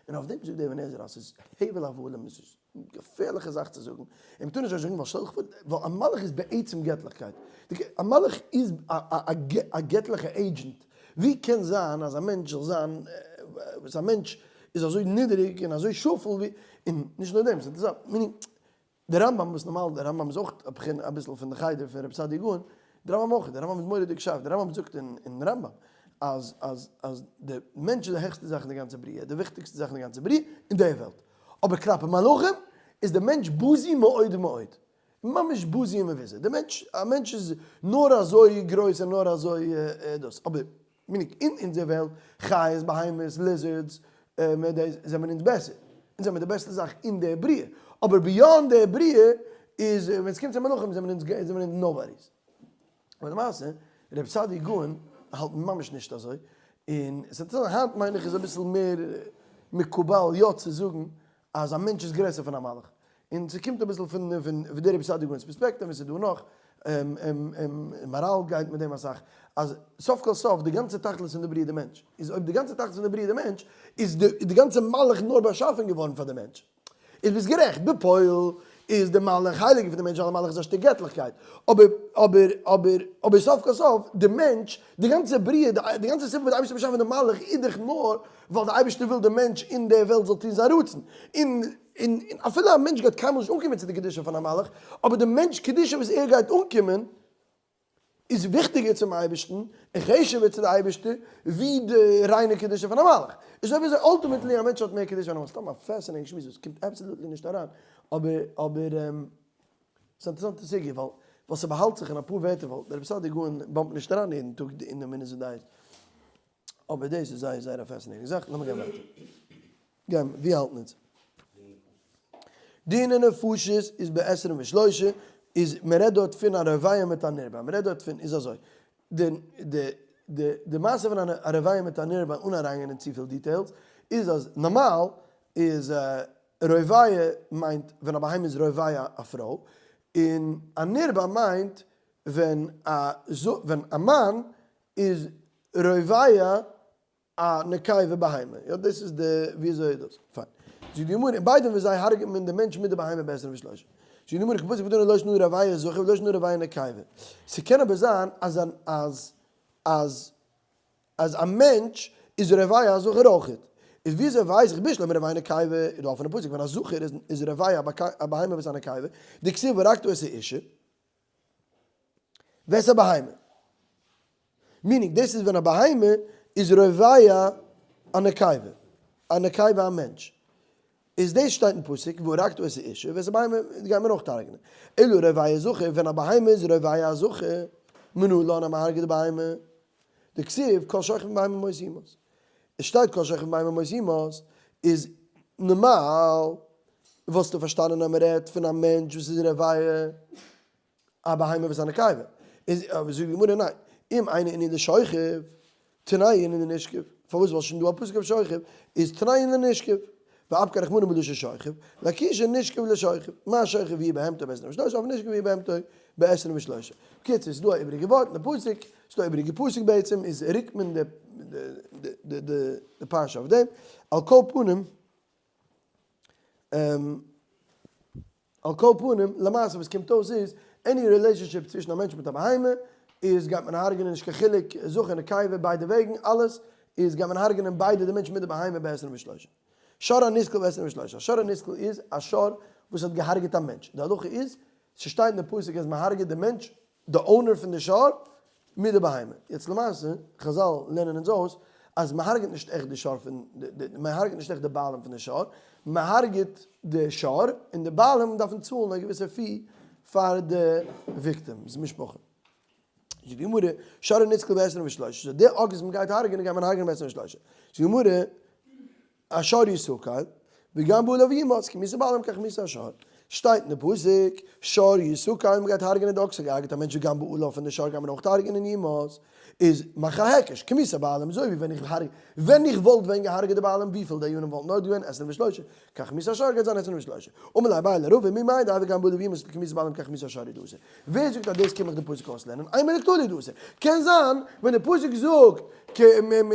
און אויף דעם זאגט דער אבן עזרא אז ס'איז הבל הבלים, עס איז געפערליכע זאך צו זאגן, און מ'טאר נישט אזוי זאגן ווייל שטעל דיך פאר, ווייל א מלאך איז בעצם געטליכקייט, א מלאך איז א געטליכע agent, ווי קען זיין אז א מענטש זאל זיין, וואס א מענטש איז אזוי נידעריג און אזוי שפל ווי, און נישט נאר דעם, ס'איז אינטערעסאנט, meaning, דער רמב ם וואס נארמאל דער רמב ם איז אויך א בחינה אביסל פון די חדר פון רבי סעדיה גאון, דער רמב ם אויך, דער רמב ם איז מורא'דיג שארף, דער רמב ם זאגט אין רמב ם. אז אז אז די מענטש איז די העכסטע זאך אין די גאנצע בריאה, די וויכטיגסטע זאך אין די גאנצע בריאה אין די וועלט, אבער כלפי מלאכים איז די מענטש בזוי מאוד מאוד, ממש בזוי און מבוזה, די מענטש, א מענטש איז נאר אזוי גרויס און נאר אזוי דאס, אבער meaning אין אונזער וועלט, חיות, בהמות, lizards, זעמיר אונז בעסער, אונז זעמיר די בעסטע זאך אין די בריאה, אבער beyond די בריאה איז ווען ס'קומט צו מלאכים זעמיר אונז זעמיר אונז nobodies. אבער למעשה רב סעדי' גאון האלט ממש נישט אזוי, און ס'אינטערעסאנט היינט מיין איך איז אביסל מער מקובל יא צו זאגן אז א מענטש איז גרעסער פון א מלאך, און ס'קומט אביסל פון פון די רבי סעדי' גאון'ס פערספעקטיוו און ס'איז דא נאך, מהר"ל גייט מיט דעם אסאך, אז סוף כל סוף די גאנצע תכלית פון די בריאה די מענטש, איז אויב די גאנצע תכלית פון די בריאה די מענטש, איז די גאנצע מלאך נאר באשאפען געווארן פאר די מענטש. איז ביסט גערעכט, בפועל איז די מלאך הייליגער פון די מענטש ווייל די מלאך איז א שטיק געטליכקייט, אבער אבער אבער אבער סוף כל סוף די מענטש, די גאנצע בריאה, די גאנצע סיבה וואס די אייבערשטער האט באשאפן די מלאך איז דאך נאר ווייל די אייבערשטער וויל די מענטש אין די וועלט זאל טון זיין רצון, און און אפילו א מענטש גייט קיינמאל נישט אנקומען צו די קדושה פון א מלאך, אבער די מענטש קדושה וואס ער גייט אנקומען איז וויכטיגער צום אייבערשטן און חשוב'ער צו די אייבערשטער ווי די ריינע קדושה פון א מלאך. איז אויב אזוי ultimately א מענטש האט מער קדושה פון א מלאך. סתם א fascinating שמועס וואס קומט absolutely נישט אריין, אבער אבער ס'איז א אינטערעסאנטע סוגיא ווייל ווייל ס'באהאלט זיך אין אפאר ווערטער ווייל דער רבי סעדי' גאון bump ט נישט אריין יעדן טאג אין די אמונות ודעות. אבער דאס איז זייער זייער א fascinating זאך. לאמיר גיין ווייטער. גיין ווי האלטן אונז? דיני נפשות איז בעשרים ושלושה, איז מען רעדט דארט פון א רביע מיט א נרבע, מען רעדט דארט פון, איז אזוי, די די די די מעשה פון א רביע מיט א נרבע אן אריינגיין אין צופיל details, איז אז נארמאל איז רביע מיינט ווען א בהמה איז רביע א פרוי, און א נרבע מיינט ווען א ווען א מאן איז רביע א נקבה בהמה, יא דאס איז די וויאזוי איז דאס, פיין. זאגט די גמרא, און ביידע ווען זיי הרג'עט מען די מענטש מיט די בהמה בעשרים ושלושה. זאגט די גמרא, כפסוק ודנו לא שנא רביע זכר ולא שנא רביע נקבה. ס'קען אבער זיין אז אז אז אז א מענטש איז רביע א זכר אויכעט. איז וויאזוי ווייס איך בשלמא רביע נקבה איז דא אפענע פסוק ווען א זכר איז איז רביע א בהמה וואס איז א נקבה, דכתיב והרגת את האשה. ואת הבהמה. meaning דאס איז ווען א בהמה איז רובע א נקבה, א נקבה א מענטש. איז דאס שטייט אין פסוק והרגת את האשה ואת הבהמה גייט מען אויך הרג'נען. אלא רובע זכר ווען א בהמה איז רובע א זכר, מנא לן אז מ'הרג'ט די בהמה. דכתיב כל שוכב עם בהמה מות יומת. עס שטייט כל שוכב עם בהמה מות יומת איז נארמאל וואלסטו פארשטאנען אז מ'רעדט פון א מענטש וואס איז רובע א בהמה וואס איז א נקבה, איז אבער זאגט די גמרא ניין, אם אינו ענין לשוכב, תנאי ענין לנשכב, פארוואס ווייל שוין דא א פסוק אויף שוכב, איז תנאי ענין לנשכב, ואפקיה רחמנא בלשון שוכב, לאקושי נשכב לשוכב, מה שוכב יהיה בהמתו בעשרים ושלושה, אף נשכב יהיה בהמתו בעשרים ושלושה. בקיצור, ס'איז דא א איבעריגע ווארט אין די פסוק, ס'איז דא א איבעריגע פסוק בעצם, איז רוקט מען די די פרשה אויף דעם, על כל פנים, על כל פנים, למעשה וואס קומט אויס איז, any relationship צווישן א מענטש מיט א בהמה, איז גייט מען הרג'נען נישט קיין חילוק זכר נקבה ביידע וועגן, אלעס, איז גייט מען הרג'נען ביידע די מענטש מיט די בהמה בעשרים ושלושה. שור הנסקל בעשרים ושלושה, א שור הנסקל איז א שור וואס האט געהארגעט א מענטש, די הלכה איז, ס'שטייט אין די פסוק אז מ'הרג'עט די מענטש די owner פון די שור מיט די בהמה. יעצט למעשה, חזל לערנען אונז אויס אז מען הרג'ט נישט עכט די שור פון די, מען הרג'ט נישט עכט די בעלים פון די שור, מען הרג'ט די שור און די בעלים דארפן צאלן א געוויסע fee פאר די victim's משפחה. זאגט די גמרא, שור הנסקל בעשרים ושלושה, so די אקס וואס מען גייט הרג'נען גייט מען הרג'נען בעשרים ושלושה. זאגט די גמרא, השור יסקל, וגם בעליו יומת, כי מיתת בעלים כך מיתת השור. שטייט אין די פסוק, שור יסקל, מען גייט הרג'נען די אקס האט געהארגעט א מענטש וגם בעליו פון די שור גייט מען אויך הרג'נען יומת, איז מאך א היקש, כי מיתת בעלים, אזוי ווי ווען איך הארג, ווען איך וואלט ווען געהארגעט די בעלים וויפיל דיינים וואלטן דארט געווען עשרים ושלושה, כך מיתת השור גייט זיין עשרים ושלושה. אמר ליה אביי לרבא ממאי דהוי גם בעליו יומת כי מיתת בעלים כך מיתת השור הוא דאתא. ווער זאגט אז דאס קען מיך די פסוק אויסלערנען? אימא לקטלא הוא דאתא. קען זיין ווען די פסוק זאגט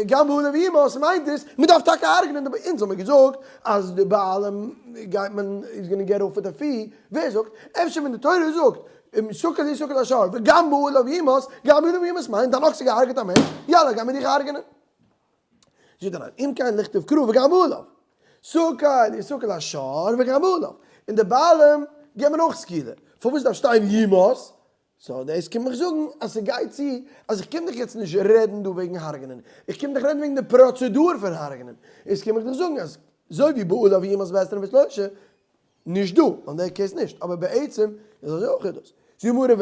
גם בעליו יומת מיינט עס מען דארף טאקע הרג'נען די אונז האמיר געזאגט אז די בעלים גייט מען איז gonna get off with a fee, ווער זאגט? אפשר ווען די תורה זאגט סקל יסקל השור וגם בעליו יומת, גם בעליו יומת מיינט דיין אקס האט געהארגעט א מענטש, יאללה גיי מיר דיך הרג'נען. זאגט ער ניין, אם כן לכתוב קרא וגם בעליו. סקל יסקל השור וגם בעליו. און די בעלים געבן אויך סקילה. פארוואס דארף שטיין יומת? so דאס קומט מיך זאגן אז ס'גייט צו אז איך קום דיך יעצט נישט רעדן דא וועגן הרג'נען, איך קום דיך רעדן וועגן די פראצעדור פון הרג'נען, איז קום איך דיך זאגן אז אזוי ווי בעליו יומת בעשרים ושלושה, נישט דא, אין די case נישט, אבער בעצם איז אזוי אויך דאס. זאגט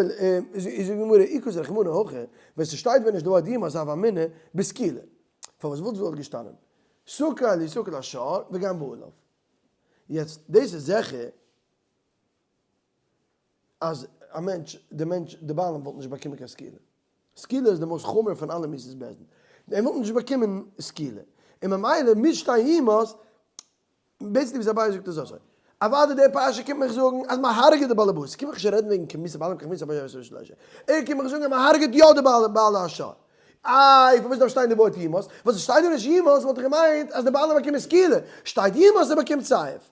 די גמרא אי כתב רחמנא הכי, ווען ס'שטייט ווען נישט די ווארט יומת הוה אמינא בסקילה, פארוואס וואלט וואלט געשטאנען סקל יסקל השור וגם בעליו. יעצט דאס איז זיכער אז א מענטש, די מענטש, די בעלים וואלט נישט באקומען קיין סקילה. סקילה איז די most חמור פון אלע מיתות בית דין. ער וואלט נישט באקומען סקילה. און ממילא מוז שטיין יומת, basically ווי אביי זאגט איז אזוי. אוודאי די פרשה קומט מיך זאגן אז מען הרג'עט די בעל הבית. קום איך נישט רעדן וועגן כמיתת בעלים כמיתת הבעל שלושה. ער קומט מיך זאגן אז מען הרג'עט יא די בעל השור. איי פארוואס דארף שטיין די ווארט יומת? וואס עס שטייט דא נישט יומת וואלט איך געמיינט אז די בעלים באקומען סקילה. שטייט יומת ער באקומט סייף.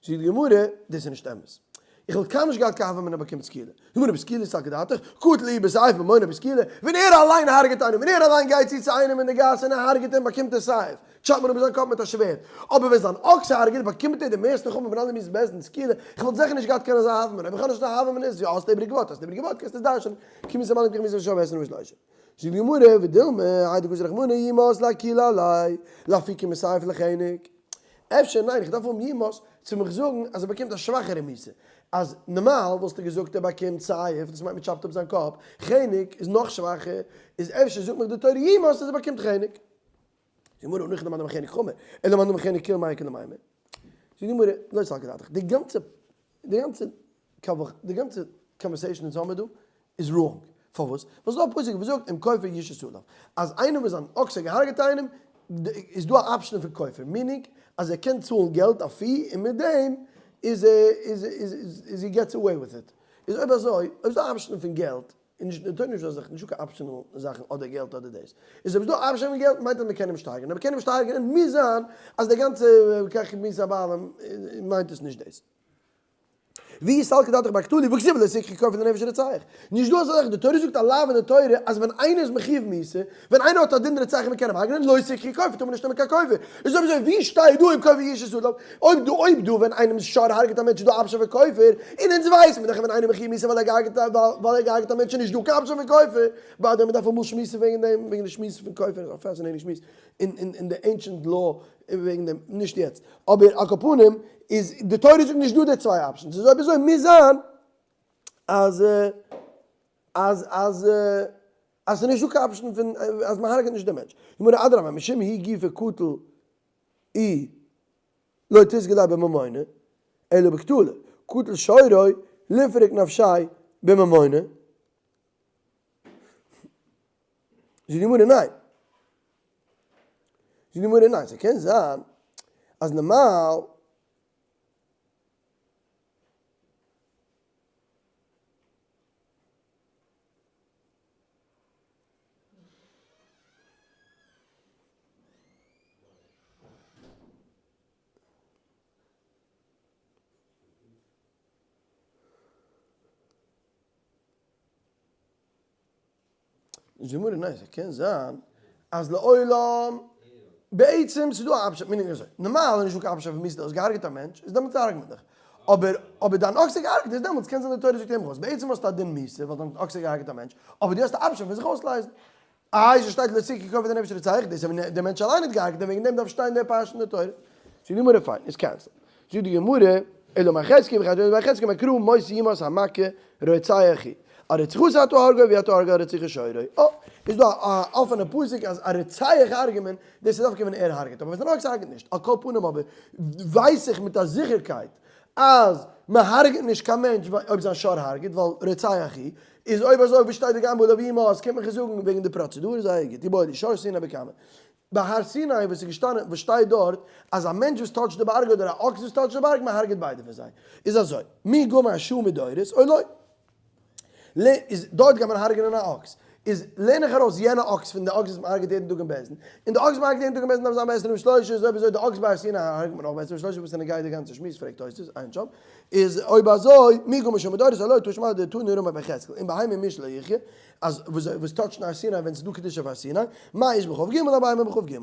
זאגט די גמרא, דאס איז נישט אמת. איך וואלט קיינמאל נישט געהאט קיין הוה אמינא באקומט סקילה. די גמרא בסקילה סלקא דעתך, קטל איהו בסייף ממונא בסקילה, ווען ער אליין הרג'ט איינעם, ווען ער אליין גייט צו צו איינעם אין די גאס און ער הרג'ט אים באקומט ער סייף, טשאפט מען אפ זיין קאפ מיט א שווערד. אבער ווען זיין אקס הרג'ט באקומט ער די מערסטע חמור פון אלע מיתות בית דין סקילה. איך וואלט זיכער נישט געהאט קיין אזא הוה אמינא. אויב איך האב נישט א הוה אמינא איז יא האסט איבריג ווארט, האסט איבריגע ווארט קענסטו עס דרש'נען כמיתת הבעלים כמיתת השור בעשרים ושלושה. זאגט די גמרא, ודילמא, האי דכתב רחמנא יומת לאקולי עליה, לאפוקי מסייף לחנק. אפשר ניין, איך דארף האבן יומת צו מיך זאגן אז ער באקומט א שוואכערע מיתה. אז נארמאל וואלסטו געזאגט ער באקומט סייף, דאס מיינט מען טשאפט אפ זיין קאפ, חנק איז נאך שוואכער, איז אפשר זאגט מיך די תורה יומת אז ער באקומט חנק. זאגט די גמרא, אנכי דמאן דמחנק חמור, אלא מאן דמחנק כולי מאי כולי מימר. זאגט די גמרא, לא סלקא דעתך, די גאנצע די גאנצע די גאנצע conversation אונז האמיר דא איז wrong. פארוואס? ווייל ס'דא א פסוק וואס זאגט אם כופר יושת עליו. אז איינער וואס זיין אקס האט געהארגעט איינעם, איז דא א option פון כופר, meaning אז ער קען צאלן געלט א fee און מיט דעם איז ער איז איז איז he gets away with it. איז אויב אזוי, אויב ס'דא א option פון געלט, איז נישט די תורה נישט דא זיך נישטא קיין optional זאכן אדער געלט אדער דאס. איז אויב ס'דא option פון געלט מיינט אז מ'קען אים נישט הרג'ענען. אויב מ'קען אים נישט הרג'ענען מוז זיין אז די גאנצע כך מיתת הבעלים מיינט עס נישט דאס. ואי סלקא דעתך בקטלא והכתיב לא תקחו כופר לנפש רוצח. נישט דא אזא זאך, די תורה זאגט א לאו אין די תורה אז ווען איינער איז מחיוב מיתה, ווען איינער האט א דין רוצח און מ'קען אים הרג'נען, לא תקחו כופר טאר מען נישט נעמען קיין כופר. איז אויב אזוי ווי שטייט דא אם כופר יושת עליו? אויב דא אויב דא ווען איינעמ'ס שור הרג'ט א מענטש איז דא option פון כופר, און אונז ווייסן מיר דאך ווען איינער מחיוב מיתה ווייל ער געהרג'ט ווייל ער געהרג'ט א מענטש איז נישט דא קיין option פון כופר. by the way מ'דארף אמאל שמועסן וועגן דעם, וועגן די שמועס פון כופר איז א fascinating שמועס אין אין די ancient law וועגן דעם, נישט יעצט. אבער על כל פנים איז די תורה זאגט נישט דא די צוויי options, איז אויב אזוי מוז זיין אז אז אז אז ס'איז נישט דא קיין option פון אז מ'הרג'עט נישט די מענטש. גמרא אדרבה משום הוא גופא קטל איהו לא תסגי ליה בממונא אלא בקטלא, קטל שורו ליפרק נפשיה בממונא. זאגט די גמרא ניין. זאגט די גמרא ניין, ס'קען זיין אז נארמאל זאגט די גמרא ניין ס'קען זיין אז לעולם בעצם ס'איז דא א option meaning אזוי נארמאל איז נישטא קיין option פון מיתה האסט געהארגעט א מענטש איז דעמאלטס הרג'ט מען דיך אבער אבער דיין אקס האט געהארגעט איז דעמאלטס קען זיין די תורה זאגט אים אויס בעצם האסטו א דין מיתה ווייל דיין אקס האט געהארגעט א מענטש אבער דו האסט א option פון זיך אויסלייזן איי ס'שטייט לא תקחו כופר לנפש רוצח, דאס איז ווען דער מענטש אליין האט געהארגעט און וועגן דעם דארף שטיין דער פרשה אין די תורה. זאגט די גמרא פיין, איז cancel. זאגט די גמרא, אלא אמר חזקיה וכי תאמר חזקיה מקרא מות יומת המכה רוצח הוא. על רציחתו אתה הורגו ואי אתה הורגו על רציחת שורו. אה, איז דא א אפענע פסוק אז א רוצח הרג'עט מען, דאס איז דווקא ווען ער הרג'עט, אבער ווען זיין אקס הרג'עט נישט. על כל פנים אבער ווייס איך מיט א זיכערקייט אז מען הרג'ט נישט קיין מענטש אויב זיין שור הרג'ט, ווייל רוצח הוא, איז אויב אזוי וואס שטייט וגם בעליו יומת, קומט מיך זאגן וועגן די פראצעדור, זייער גוט, איבעיא להו שור סיני בכמה. ביי הר סיני וואס איז געשטאנען, וואס שטייט דארט אז א מענטש וואס touch ט די בארג אדער א אקס וואס touch ט די בארג, מען הרג'ט ביידע פון זיי, איז אזוי, מי גמר שור מדורס או לא. ל איז דארט גייט מען הרג'נען א אקס, איז לערן איך ארויס יענע אקס פון די אקס וואס מען הרג'עט יעדן טאג אין בית דין, און די אקס וואס מען הרג'עט יעדן טאג אין בית דין דארף זיין בעשרים ושלושה, איז אויב אזוי די אקס ביי הר סיני הרג'ט מען אויך בעשרים ושלושה, וואס איז נוגע די גאנצע שמועס פרעגט תוס', עיין שם, איז אויב אזוי מי גמר שור מדורס או לא, תא שמע דתני רמי בר יחזקאל, אם בהמה מי שלא יחיה, אז וואס touch ט הר סיני ווען ס'איז דא קדושה אויף הר סיני, מה איש בכ"ג הבהמה בכ"ג.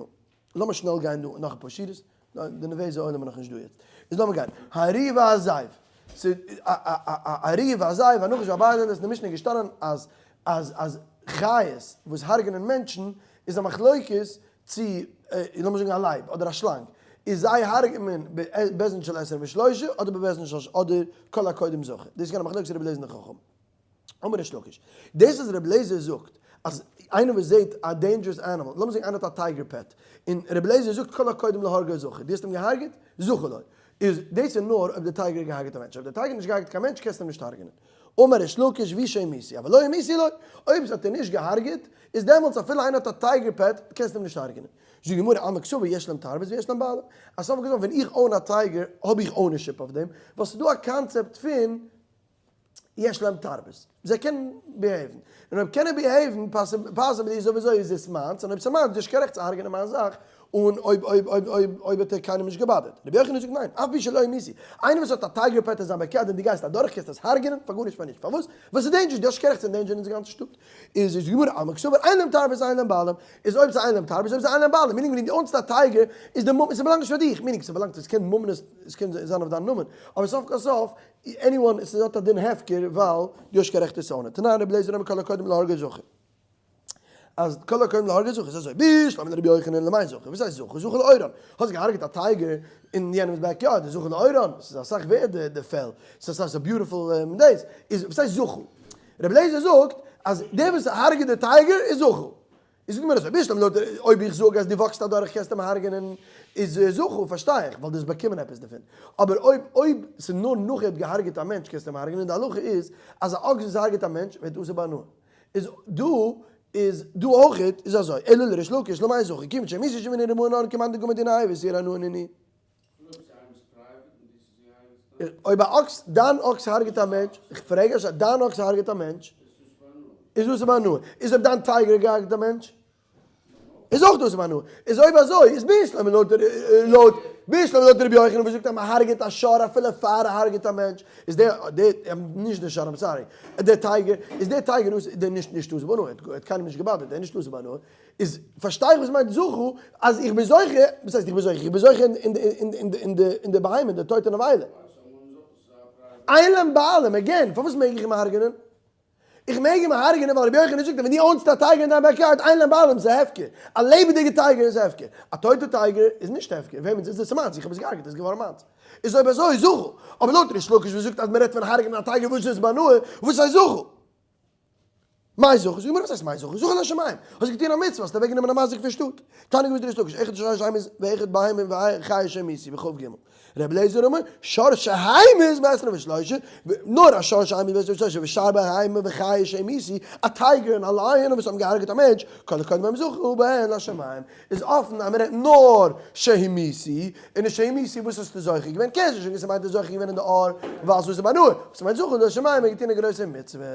לאמיר שנעל גיין דא נאך אפאר שורות, די נערוועזע עולם איז נאכנישט דא יעצט, איז לאמיר גיין, הארי והזאב. ס'איז א ארי והזאב והנחש והברזל איז אין די משנה געשטאנען אז אז אז חיות וואס הרג'נען מענטשן איז א מחלוקת צו לאמיר זאגן א לייב אדער א שלאנג איז זיי הרג'ט מען בית דין של עשרים ושלושה אדער בבית דין של אדער כל הקודם זכה דאס איז געווען א מחלוקת רבי אליעזר און די חכמים. אמר ריש לקיש, דאס וואס רבי אליעזר זאגט אז איינער וואס זעט א dangerous animal, לאמיר זאגן איינער האט א tiger pet, און רבי אליעזר זאגט כל הקודם להורגו זכה, דו האסט אים געהארגעט, זכה לו, איז דאס איז נאר אויב די tiger האט געהארגעט א מענטש, אויב די tiger האט נישט געהארגעט קיין מענטש קענסטו אים נישט הרג'נען. אמר ריש לקיש והוא שהמיתו, אבל לא המיתו לא, אויב עס האט ער נישט געהארגעט, איז דעמאלטס אפילו איינער האט א tiger pet קענסטו אים נישט הרג'נען. זאגט די גמרא אלמא קסבר יש להם תרבות ויש להם בעלים, אז סוף כל סוף ווען איך own א tiger האב איך ownership אויף דעם, ווייל ס'איז דא א קאנצעפט פון יש להם תרבות, זיי קענען behave ן, און אויב קענען behave ן possibly איז אויב אזוי איז עס מיינס, און אויב ס'איז מיינס איז נישט קיין רעכט צו הרג'נען מיין זאך, און אויב אויב אויב אויב אויב האט ער קיינעם נישט געבאדערט. רבי יוחנן זאגט ניין, אף פי שלא המיתו, איינער וואס האט א tiger pet אין זיין backyard און דו גייסט אדורך קענסטו עס הרג'נען פאר גארנישט פאר נישט, פארוואס? ווייל ס'איז dangerous, דו האסט נישט קיין רעכט צו endanger ן אונזער גאנצע שטאט. איז איז גמרא אלמא קסבר אין להם תרבות אין להם בעלים, איז אויב ס'איז אין להם תרבות אויב ס'איז אין להם בעלים, meaning ווען דו own סט א tiger איז די מום, ס'באלאנגט נישט פאר דיך, meaning ס'באלאנגט עס קען ממונות עס קען זיין אויף דיין נאמען, אבער סוף כל סוף anyone עס האט א דין הפקר ווייל דו האסט קיין רעכט עס צו own ען. תנן רבי אליעזר אומר כל הקודם להורגו זכה. אז כל הקודם להורגו זכה איז אזוי בשלמא לרבי יוחנן למאי זכה וואס הייסט זכה זכה לעורן האסט געהארגעט א tiger אין יענעמס backyard איז זכה לעורן ס'איז אסאך ווערד די פעל ס'איז אסאך ס'איז א beautiful דאס איז וואס הייסט זכה רבי אליעזר זאגט אז דער וואס הארגעט די tiger איז זכה איז זאגט מיר אזוי, בשלמא לויט אויב איך זאג אז דו walk סט אדורך קענסטו אים הרג'נען איז זכה פארשטיי איך ווייל דו האסט באקומען עפעס דערפון, אבער אויב אויב ס'איז נאר נאך ער האט געהארגעט א מענטש קענסטו אים הרג'נען, די הלכה איז אז א אקס וואס הרג'עט א מענטש ווערט אסור בהנאה, איז דא איז דא אויכעט איז אזוי, אלא לריש לקיש למאי זכה, כיוון שהמיתו שווינהו רמאי אנן כמאן דגמר דינא איהו איסור הנאה נינהו. אויב א אקס, דיין אקס הרג'ט א מענטש, איך פרעג א שאלה, דיין אקס הרג'ט א מענטש, איז אסור בהנאה. איז אויב דיין tiger האט געהרג'ט א מענטש, איז אויך אסור בהנאה. איז אויב אזוי, איז בשלמא לויט לויט בשלמא לויט רבי יוחנן וואס זאגט אז מען הרג'ט א שור אפילו פאר ער הרג'ט א מענטש, איז דער דער נישט דער שור, I'm sorry, דער tiger, איז דער tiger אסור, דער נישט נישט אסור בהנאה, ער האט קיינעם נישט געבאדערט, ער איז נישט אסור בהנאה. איז פארשטיי איך וואס מיינט זכו, אז איך בין זוכה, וואס הייסט איך בין זוכה? איך בין זוכה אין די בהמה, אין די טויטע נבילה. אין להם בעלים, again, פארוואס מעג איך אים הרג'נען? איך מעג אים הרג'נען ווייל רבי יוחנן זאגט אז ווען דו own סט א tiger אין דיין backyard, אין להם בעלים, ס'איז הפקר. א לעבעדיגע tiger איז הפקר. א טויטע tiger איז נישט הפקר. וועמענס איז עס? ס'איז מיינס, איך האב עס געהרג'עט, עס איז געווארן מיינס. איז אויב אזוי, זכו. אבער לויט ריש לקיש וואס זאגט אז מ'רעדט פון הרג'נען א tiger וואס איז בהנאה, וואס הייסט זכו? מאי זכה? זאגט די גמרא וואס הייסט מאי זכה? זכה לשמים! האסט געטון א מצוה, האסט אוועקגענומען א מזיק פון שטאט. תניא גמרא ריש לקיש, אחד שור שהמית ואחד בהמה וחיה שהמיתו בכ"ג. רבי אליעזר אומר, שור שהמית בעשרים ושלושה, נאר א שור שהמית בעשרים ושלושה, ושאר בהמה וחיה שהמיתו, א tiger און א lion וואס האבן געהארגעט א מענטש, כל הקודם בהם זכה בהן לשמים. איז אפן אז מ'רעדט נאר שהמיתו, און נישט שהמיתו וואס האסטו זוכה געווען? קענסט נישט זאגן ס'מיינט ער איז זוכה געווען אין די אור ווייל ס'איז בהנאה, ס'מיינט זכה לשמים ער האט געטון א גרויסע מצוה.